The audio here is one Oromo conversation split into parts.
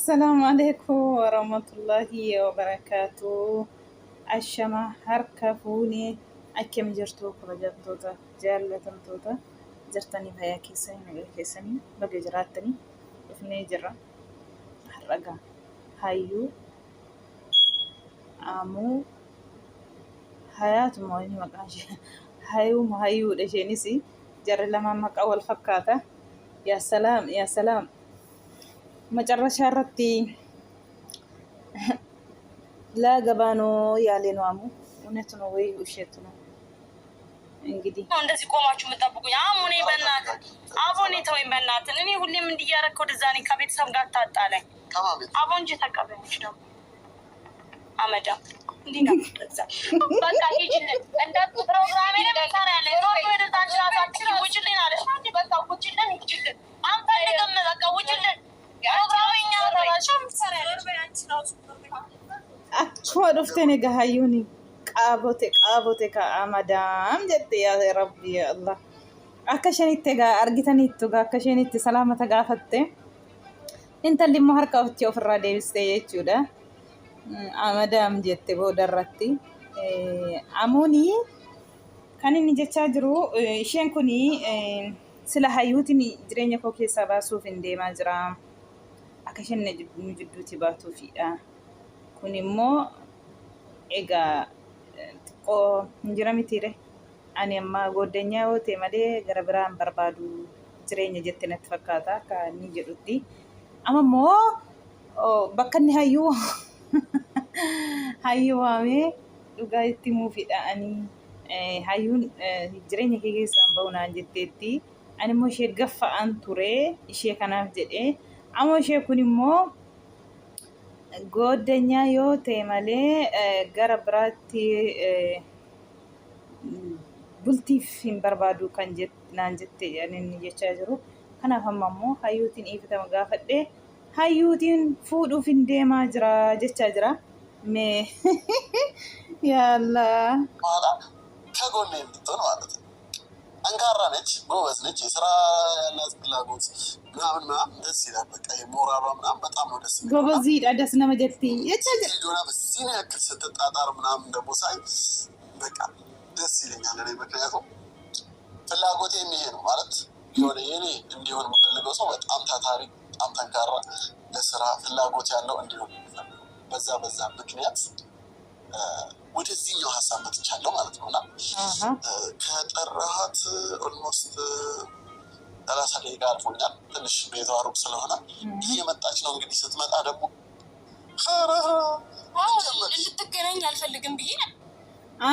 Assalaamu alaikum warahmatullahi wabarakaatu. Ashama harka fuunee, akkam jirtu kabajamtoota, jaallatamtoota? Jirtanii fayyaa keessanii, nagaa keessanii? Baga jiraattanii. Dhufnee jirra har'a gaa hayyuu amuu hayaatuma wayini maqaan ishee hayuuma hayyuudha. Isheenis jarri lamaan maqaa wal fakkaata. Yaa salaam, yaa salaam, macarrashaa irratti ላገባ ነው ያለ ነው አሙ። እውነት ነው ወይ ውሸት ነው? እንግዲህ እንደዚህ ቆማችሁ የምጠብቁኝ አሙ፣ እኔ በእናትህ አቦ፣ እኔ ተወኝ በእናትህ። እኔ ሁሌም እንዲያረከ ወደዛ እኔ ከቤተሰብ ጋር ታጣለኝ። አቦ እንጂ ተቀበለች ደግሞ አመዳ እንዲህ ነው። በቃ ሂጂልን እንደ ፕሮግራሜ ትሰሪያለሽ። ዞር ወደዛ አንቺ እራሱ አትችይም። ውጭልን አለሽ። በቃ ውጭልን፣ ሂጂልን፣ አንፈልግም። በቃ ውጭልን። ፕሮግራሙ የእኛ ነው ተባልሽ። ትሰሪያለሽ። Achuma dhufteen egaa hayyuun qaabote qaabote ka amadaam jette. Yaa rabbi, yaa Allah, akka isheen egaa argitaniittu egaa akka isheen itti salaamata gaafatte, intalli immoo harka ofitti ofirraa deebiste jechuudha. Amadaam jette booda irratti. Amuuni kan inni jechaa jiru, isheen kun sila hayyuutiin jireenya koo keessaa baasuuf hin deemaa jira. Akka isheen nu jidduutti baatuufidha. Kun immoo egaa xiqqoo hin jira mitiire. Ani amma gooddanyaa yoo ta'e malee gara biraa hin barbaadu jireenya jette natti fakkaata akka inni jedhutti. Amma immoo bakka inni hayyuu waamee dhugaa itti himuufidha. Ani hayyuun jireenya kee keessaa hin bahu naan jetteetti. Ani immoo ishee gaffa'an ture ishee kanaaf jedhee. Amma ishee kun immoo gooddanyaa yoo ta'e malee gara biraatti bultiif hin barbaadu kan naan jette inni jechaa jiru. Kanaaf amma immoo hayyuutiin dhiifama gaafadhee hayyuutiin fuudhuuf hin deemaa jira jechaa jira. Mee yaallaa. በኋላ ከጎኔ እንድትሆን ማለት ነው። ጠንካራ ነች፣ ጎበዝ ነች። የስራ ያላት ፍላጎት ምናምን ምናምን ደስ ይላል። በቃ የሞራሏ ምናምን በጣም ነው ደስ የሚለው። Goboziidha, das nama jetti jechaa jira. ልጅ ሆና በዚህ ያክል ስትጣጣር ምናምን ደግሞ ሳይ በቃ ደስ ይለኛል። እኔ ምክንያቱም ፍላጎቴ ይሄ ነው፣ ማለት የሆነ የኔ እንዲሆን የምፈልገው ሰው በጣም ታታሪ፣ በጣም ጠንካራ፣ ለስራ ፍላጎት ያለው እንዲሆን፣ በዛ በዛ ምክንያት ወደዚህኛው ሀሳብ መጥቻለሁ ማለት ነው። እና ከጠራሃት almost 30 ደቂቃ አልፎኛል። ትንሽ ቤቷ ሩቅ ስለሆነ እየመጣች ነው። እንግዲህ ስትመጣ ደግሞ እንድትገናኝ አልፈልግም ብዬ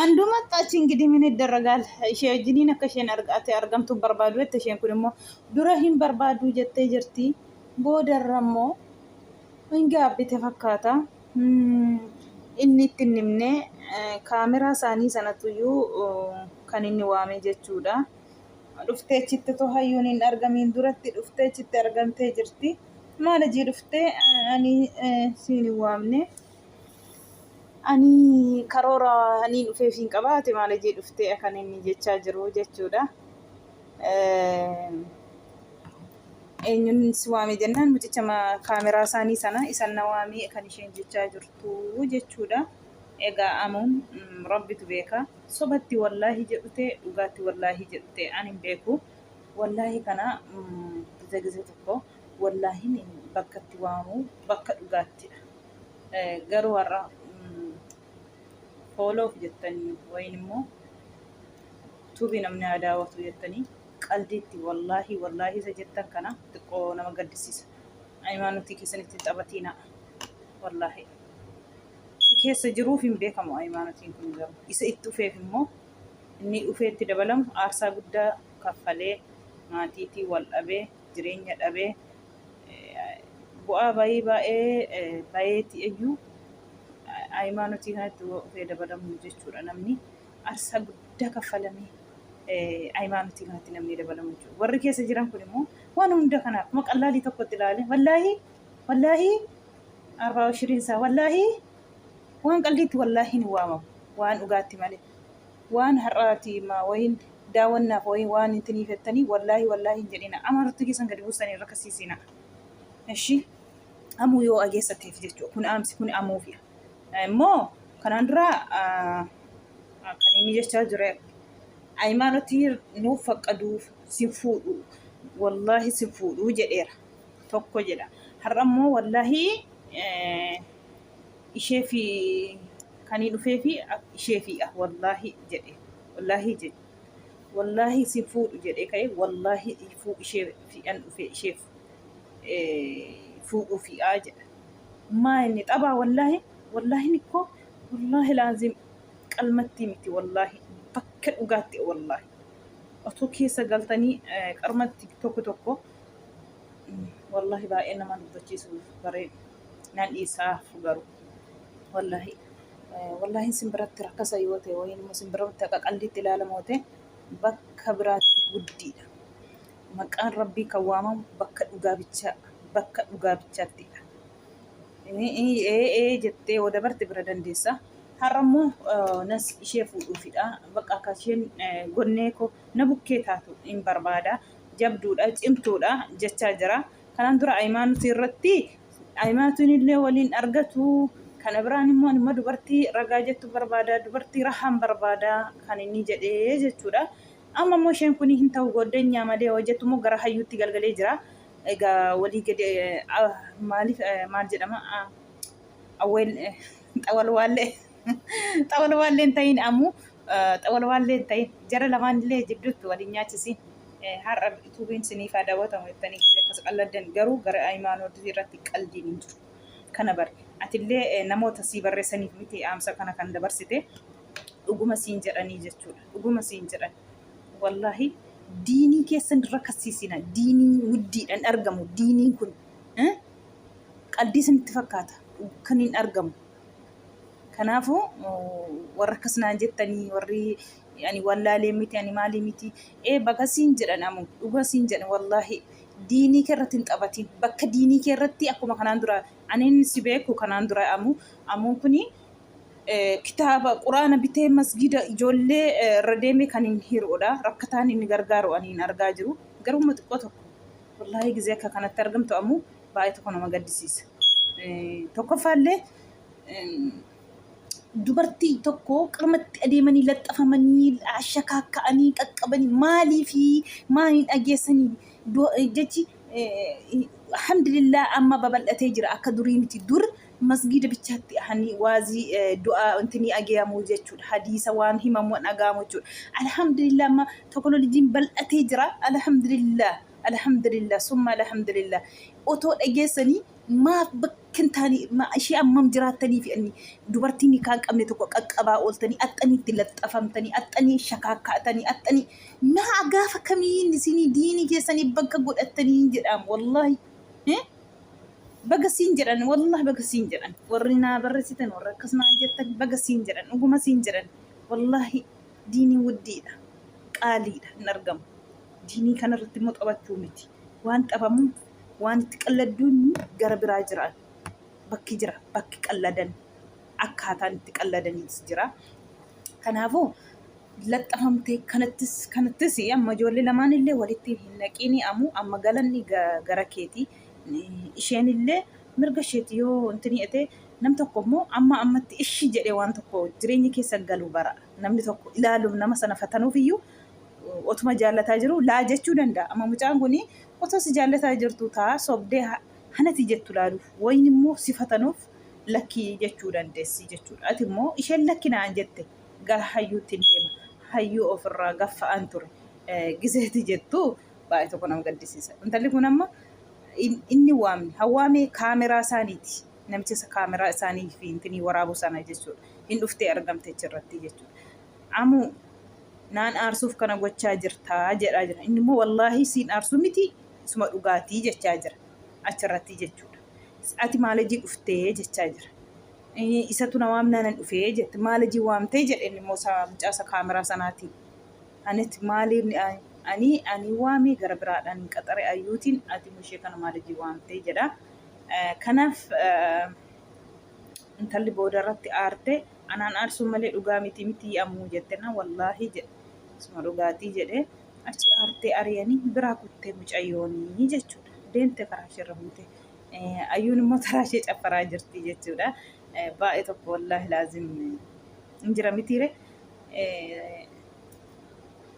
አንዱ መጣች። እንግዲህ ምን ይደረጋል? Ishee wajjiniin akka isheen argate argamtu barbaadu jette. Isheen kun immoo dura hin barbaadu jettee jirti. Boodarra immoo hin gaabbite fakkaata. Inni itti hin himne, kaameraa isaanii sanatuyyuu kan inni waame jechuudha. Dhuftee achitti otoo hayyuun hin argamiin duratti dhuftee achitti argamtee jirti. Maal hojii dhuftee? Ani siin hin waamne. Ani karoora ani dhufeef hin qabaate, maal hojii dhuftee kan inni jechaa jiru jechuudha. Eenyuun si waame jennaan, mucicha kaameraa isaanii sana isan na waamee kan isheen jechaa jirtu jechuudha. Egaa amuun rabbitu beeka. Sobatti wallaahi jedhu ta'e, dhugaatti wallaahi jedhu ta'e, ani hin beeku. Wallaahi kana gize gize tokko wallaahiin bakka itti waamu bakka dhugaattidha. Garuu har'a fooloof jettanii wayin immoo tuubii namni haa daawwatu jettanii qaldiitti wallaahi wallaahi isa jettan kana xiqqoo nama gaddisiisa. Hayimaanotii keessanitti hin taphatiina wallaahi. Isa keessa jiruuf hin beekamu hayimaanotiin kun, garuu isa itti dhufeef immoo inni dhufee itti dabalamu aarsaa guddaa kaffalee, maatiitii wal dhabee, jireenya dhabee, bu'aa bayii baay'ee bayeeti iyyuu hayimaanotii kanatti dhufee dabalamu jechuudha. Namni aarsaa guddaa kaffalamee hayimaanotii kanatti namni dabalamu jechuudha. Warri keessa jiran kun immoo waan hunda kana akkuma qallaalii tokkotti ilaale, wallaahi wallaahi arbaa shiriinsaa wallaahi waan qalliitti wallaahi hin waamamu, waan dhugaatti malee. Waan har'aati ma wayin daawwannaaf wayin waan intinii fettanii wallaahi wallaahi hin jedhina. Amartii keessan gadi buustanii irra kasiisina. Eshi. Amuu yoo ageessateef jechuudha. Kun aamsi kun amuufi. Immoo kanaan dura kan inni jechaa jire hayimaanotii nuuf faqqaduuf sin fuudhu wallaahi sin fuudhu jedheera tokko jedha. Har'a immoo wallaahi ishee fi kan dhufee fi ishee fi wallaahi jedhe wallaahi jedhe wallaahi sin fuudhu jedhee ka'e wallaahi ishee fi an dhufee isheef fuudhuufi'a jedha. Maa inni xabaa wallaahi wallaahi nikkoo wallaahi laazim qalmattii miti wallaahi bakka dhugaatti wallaahi. Otoo keessa galtanii qarmatti tokko tokko wallaahi baay'ee nama dubbachiisu bareedu. Nan dhiisaaf garuu wallaahi wallaahi isin biratti rakkasa yoo ta'e wayiin immoo isin biratti akka qaldiitti ilaalamu yoo ta'e bakka biraatti guddiidha. Maqaan Rabbii kan waamamu bakka dhugaa bichaa bakka dhugaa bichaattidha. Ee ee jettee yoo dabarte bira dandeessa. Har'a immoo nas ishee fuudhuufidha. Bakka akka isheen gonnee koo na bukkee taatu hin barbaada. Jabduudha, cimtuudha jechaa jira. Kanaan dura Ayimaanutii irratti Ayimaatuun illee waliin argatu. Kana biraan immoo immoo dubartii ragaa jettu barbaada. Dubartii rahaan barbaada kan inni jedhee jechuudha. Amma immoo isheen kun hin ta'u goddanyaa malee hojjettu immoo gara hayyuutti galgalee jira. Egaa walii gadi maaliif maal jedhama awweel xawalwaallee xawalwaallee hin ta'in ammoo xawalwaallee hin ta'in jara lamaan illee jidduutti waliin nyaachisi. Har'a tuubiin siniif haa daawwatamu jettanii gisee akkas qalladdan garuu gara hayimaanootii irratti qaldiin hin jiru. Kana bari. Atillee namoota sii barreessaniif miti dhaamsa kana kan dabarsite. Dhuguma siin jedhanii jechuudha. Dhuguma siin jedhan. Wallaahi diinii keessan irra kassiisina. Diiniin wuddiidhaan argamu. Diiniin kun qaldii isinitti fakkaata. Kan hin argamu. Kanaafuu warra akkas naan jettanii warri ani wallaalee miti ani maalii miti ee baga siin jedhan amu dhuga siin jedhan wallaahi diinii kee irratti hin taphatin bakka diinii kee irratti akkuma kanaan dura ani si beeku kanaan dura amu amuun kuni kitaaba quraana bitee masgiida ijoollee irra deemee kan hin hir'udha. Rakkataan inni gargaaru ani hin argaa jiru. Garuu immoo xiqqoo tokko wallaahi gizee akka kanatti argamtu ammoo baay'ee tokko nama gaddisiisa. Tokkoffaallee dubartii tokko qarmatti adeemanii laxxafamanii shakaakka'anii qaqqabanii maalii fi maaliin dhageessanii jechi alhamdulillah amma babal'atee jira akka durii miti dur masgiida bichaatti ahanii waazii du'aa wanti ageeyamu jechuudha. Hadiisa waan himamu waan dhaga'amu jechuudha. Alhamdulillah amma teknooloojiin bal'atee jira. Alhamdulillah alhamdulillah summa alhamdulillah. Otoo dhageessanii maaf bakka hin taane ishee ammam jiraattanii fi inni dubartiin hikaa hin qabne tokko qaqqabaa ooltanii axxanii itti laxxafamtanii axxanii shakaakkaatanii axxanii naa gaafa kamiin isinii diinii keessanii bakka godhattanii jedhaam wallaahi. Baga siin jedhan wallahi baga siin jedhan warri naa barreessitan warri akkas naan jettan baga siin jedhan dhuguma siin jedhan wallahi diinii wuddiidha qaaliidha hin argamu diinii kanarratti immoo taphachuu miti waan taphamu waan itti qalladduun gara biraa jiraan bakki jira bakki qalladan akkaataan itti qalladaniis jira kanaafuu laxxafamtee kanattis kanattis amma ijoollee lamaan illee walitti hin naqiini amu amma galanni gara keetii isheen illee mirga isheeti yoo wanti ni ete nam tokko immoo amma ammatti ishi jedhee waan tokko jireenya keessa galu bara namni tokko ilaaluuf nama sana fatanuuf iyyuu otuma jaallataa jiru laa jechuu danda'a amma mucaan kun otoo si jaallataa jirtu taa sobdee hanati jettu laaluuf wayin immoo si fatanuuf lakkii jechuu dandeessi jechuudha ati immoo isheen lakki naan jette gara hayyuuttiin deema. Hayyuu ofirraa gaffa'an ture. Gizeeti jettu baay'ee tokko nama gaddisiisa. Intalli kun amma inni waamne hawwaamee kaameraa isaaniiti. Namicha isa kaameraa isaanii fi intinii waraabuu sana jechuudha. Hin dhuftee argamte achirratti jechuudha. Amuu naan aarsuuf kana gochaa jirtaa jedhaa jira. Inni immoo wallaahi siin aarsuu miti isuma dhugaatii jechaa jira achirratti jechuudha. Ati maalajii dhuftee jechaa jira. Isatu na waamnaan nan dhufee jette. Maalajii waamtee jedhe inni immoo isaa mucaa isa kaameraa sanaatiin. Anit maaliin ani ani waamee gara biraadhaan hin qaxare ayyuutiin ati immoo ishee kana maalajii waamtee jedha. Kanaaf intalli booda irratti aarte anaan aarsuu malee dhugaa miti miti amuu jette na wallaahi jedhe. Isuma dhugaatii jedhe achi aartee ari'anii biraa kuttee mucayyoonii jechuudha. Deemte karaa isheerra buute. Ayyuun immoo taraa ishee caffaraa jirti jechuudha. Baay'ee tokko wallaahi laazim hin jira mitiire.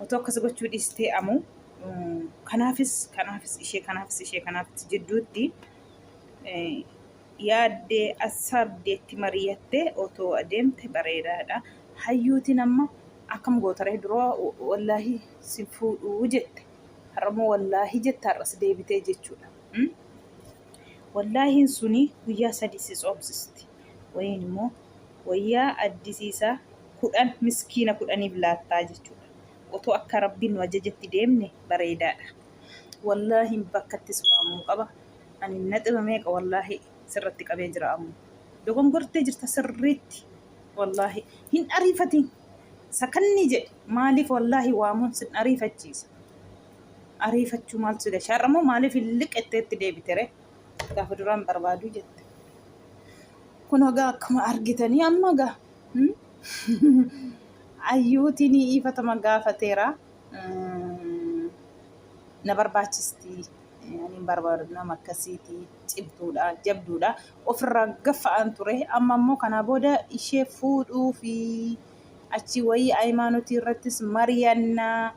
Otoo akkas gochuu dhiistee amu kanaafis kanaafis ishee kanaafis ishee kanaafis jidduutti yaaddee assaabdeetti mari'attee otoo adeemte bareedaadha. Hayyuutiin amma akkam gootaree duroo wallaahi si fuudhuu jette. Har'ammoo wallaahi jette har'as deebitee jechuudha. Wallaahiin suni guyyaa 3 si tsoomsisti. Wayiin immoo wayyaa addisiisaa 10 miskiina 10f laattaa jechuudha. Otoo akka Rabbiin nu ajajetti deemne bareedaadha. Wallaahiin bakkatti si waamuu qaba. Ani naxiba meeqa wallaahi sirratti qabee jira ammoo. Dogongortee jirta sirriitti. Wallaahi hin ariifatiin. Sakanni jedhi maaliif wallaahi waamuun sin ariifachiisa. Ariifachuu maaltu si gashe? Har'a immoo maaliif hin liqetteetti deebite ree? Gaafa duraan barbaaduu jette. Kun egaa akkuma argitanii amma egaa ayyuutiin ifatama gaafateera. Na barbaachisti. Ani hin barbaadu nama akkasiiti. Cimtuudha, jabduudha. Ofirraa gaffa'aan ture. Amma immoo kanaa booda ishee fuudhuu fi achi wayii ayimaanotii irrattis mari'annaa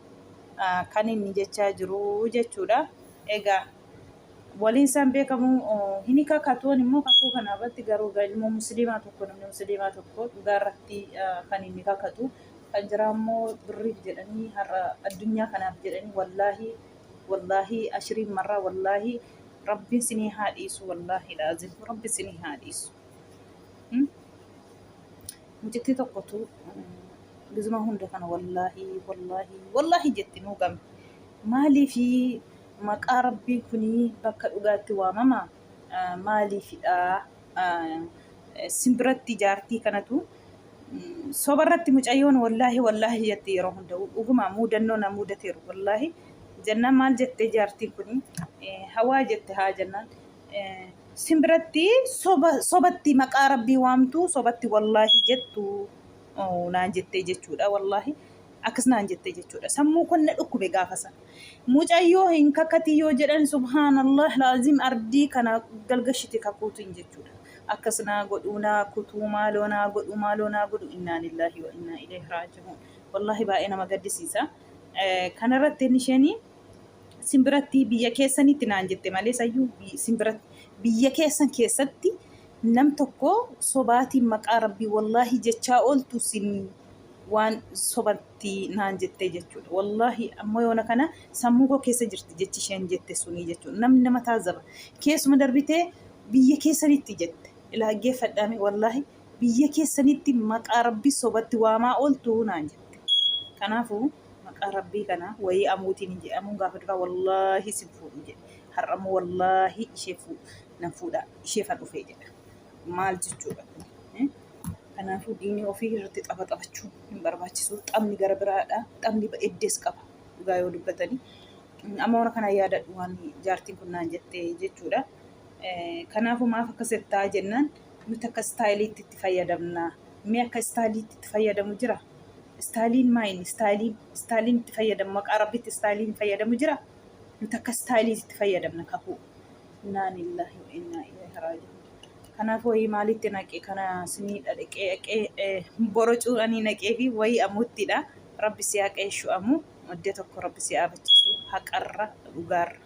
kan inni jechaa jiru jechuudha. Egaa waliin isaan beekamu hin kakatuun immoo kakuu kana irratti garuu ilmoo musliimaa tokko namni musliimaa tokko dhugaa irratti kan inni kakatu kan jiraa immoo birriif jedhanii har'a addunyaa kanaaf jedhanii wallaahi wallaahi ashiriin marraa wallaahi rabbiin sinii haa dhiisu wallaahi laazim rabbi sinii haa dhiisu. Mucittii tokkotu gizuma hunda kana wallaahi wallaahi wallaahi jetti nuu game. Maaliifi maqaa rabbii kuni bakka dhugaatti waamama? Maaliifidha? Simbiratti jaartii kanatu sobarratti mucayyoon wallaahi wallaahi jetti yeroo hunda dhuguma muudannoo na muudateeru wallaahi jennaan maal jettee jaartiin kuni hawaa jette haa jennaan Simbiratti soba sobatti maqaa rabbii waamtu sobatti wallaahi jettu naan jettee jechuudha wallaahi akkas naan jettee jechuudha sammuu kun na dhukkube gaafa sana mucayyoo hin kakatii yoo jedhan subhaanallah laazim ardii kana galgashite kakuutiin jechuudha akkas naa godhuu naa kutuu maaloo naa godhuu maaloo naa godhu innaa lillaahi wa innaa ilayhi raaji'uun wallaahi baay'ee nama gaddisiisa kanarratti inni isheenii Simbiratti biyya keessanitti naan jette malee sayyuu simbiratti biyya keessan keessatti nam tokko sobaatiin maqaa rabbii wallaahi jechaa ooltu sin waan sobatti naan jettee jechuudha. Wallaahi amma yoona kana sammuu koo keessa jirti jechi isheen jette sunii jechuudha. Namni nama taazaba. Keessuma darbitee biyya keessanitti jette. Ilaaggeeffadhaame wallaahi biyya keessanitti maqaa rabbii sobatti waamaa ooltu naan jette. Kanaafuu Maqaa rabbii kana wayii amuutiin hin jedhe amuun gaafa duraa wallaahi sin fuudhu jedhe har'a immoo wallaahi ishee fuudhu nan fuudha isheefan dhufee jedha maal jechuudha kun kanaafuu diinii ofii irratti tapha taphachuun hin barbaachisu taphni gara biraadha taphni eddees qaba dhugaa yoo dubbatanii amma waan kana yaadadhu waan jaartiin kun naan jette jechuudha kanaafuu maaf akkas jettaa jennaan nuti akka istaayiliitti itti fayyadamna mee akka istaayiliitti itti fayyadamu jira Istaayiliin maa inni? Istaayiliin istaayiliin itti fayyadamu maqaa rabbitti istaayiliin fayyadamu jira? Nuti akka istaayiliitti itti fayyadamna kakuu. Innaa lillahi wa innaa ilayhi raaji'uun. Kanaaf wayii maalitti naqe kana sinii dhaqee dhaqee borocuu ani naqee fi wayii amuuttidha. Rabbi si haa qeeshu amuu. Iddoo tokko rabbi si haa bachiisu haqarra dhugaarra.